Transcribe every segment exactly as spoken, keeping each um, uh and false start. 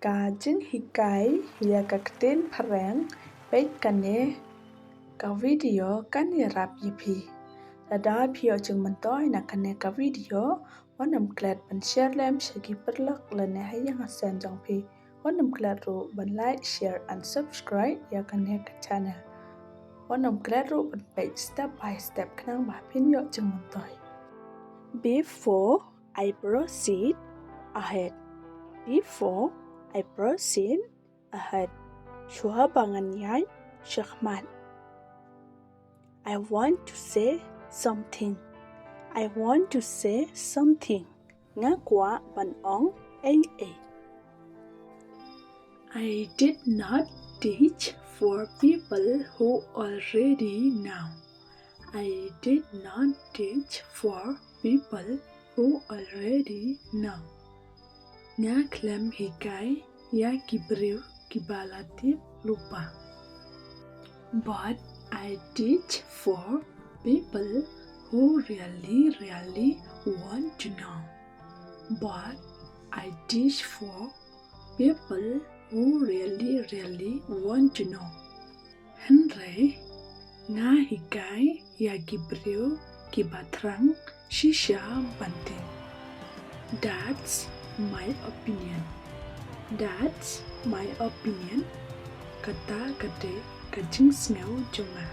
Ka jinghikai ïa ka ktien phareng, peit kane ka video kan ïarap ïa phi. Lada phi ïoh jingmyntoi na kane ka video, wat nym klet ban share lem sha ki paralok lane ha ïing ha sem jong phi. Wat nym klet ruh ban like, share and subscribe ïa kane ka channel. Wat nym klet ruh ban peit step by step khnang ba phin ïoh jingmyntoi. Before I proceed ahead. Before I proceed ahead. Shuwa ba ngan ïaid shakhmat. I want to say something. I want to say something. Nga kwah ban ong ei ei. I did not teach for people who already know. I did not teach for people who already know. Nga khlem hikai ïa ki briew kiba la tip lypa. But I teach for people who really, really want to know. But I teach for people who really, really want to know. Hynrei nga hikai ïa ki briew kiba thrang shisha ban tip. That's my opinion. That's my opinion. Kata ka dei ka jingsngew jong nga.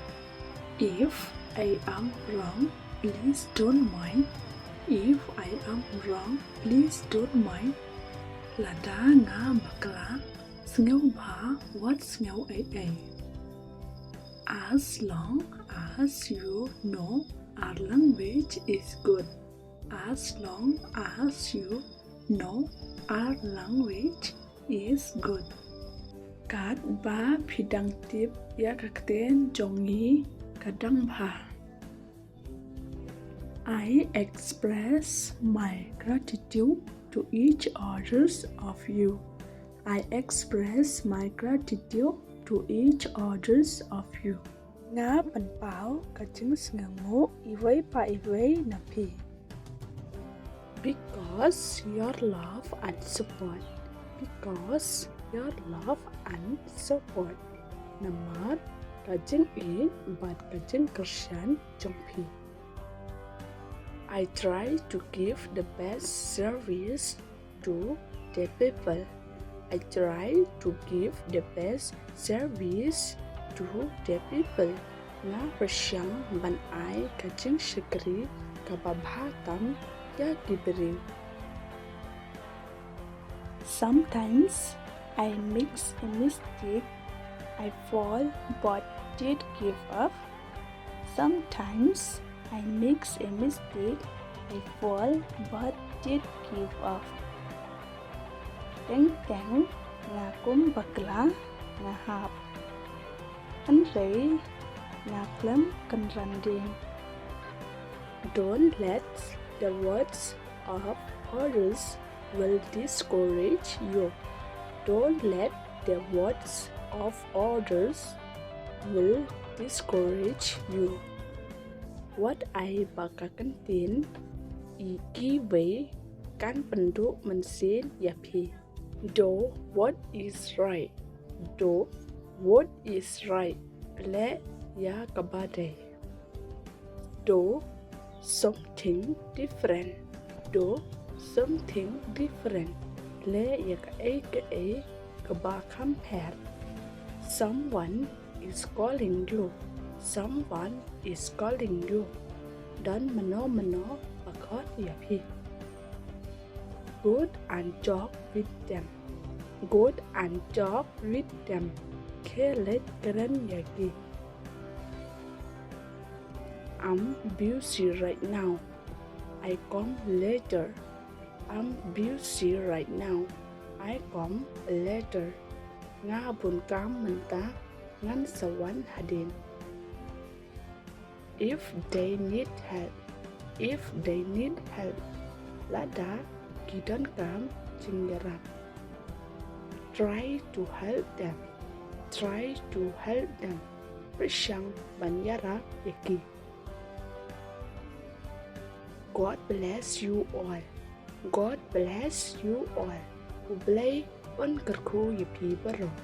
If I am wrong, please don't mind. If I am wrong, please don't mind. Lada nga bakla, sngewbha wat sngew ei ei. As long as you know our language is good. As long as you know our language is good. Katba phi dang tip ïa ka ktien jong ngi ka dang bha. I express my gratitude to each others of you. I express my gratitude to each others of you. Nga pynpaw ka jingsngewnguh iwei pa iwei na phi. Because your love and support. Because your love and support. Namar ka jingïeit bad ka jingkyrshan jong phi. I try to give the best service to the people. I try to give the best service to the people. Nga pyrshang ban ai ka jingshakri kaba bha tam ïa ki briew. Sometimes I make a mistake, I fall but did give up. Sometimes I make a mistake, I fall but did give up. Teng teng nga kum bakla nga hap. Hynrei nga khlem kynran dien. Don't let the words of others will discourage you. Don't let the words of others will discourage you. Wat ai ba ka ktien i kiwei kan pynduh mynsiem ïa phi. Do what is right. Do what is right. Leh ïa kaba dei. Do something different. Do something different. Leh ïa kaei kaei kaba kham pher. Someone is calling you. Someone is calling you. Don mano mano ba khot ïa phi. Go and talk with them. Go and talk with them. Khie leit kren ïa ki. I'm busy right now. I come later. I'm busy right now. I come later. Nga bun kam mynta, ngan sa wan hadien. If they need help. If they need help. Lada ki donkam jingïarap. Try to help them. Try to help them. Pyrshang ban ïarap ïa ki. God bless you all. God bless you all. U Blei Un kyrkhu ïa phi baroh.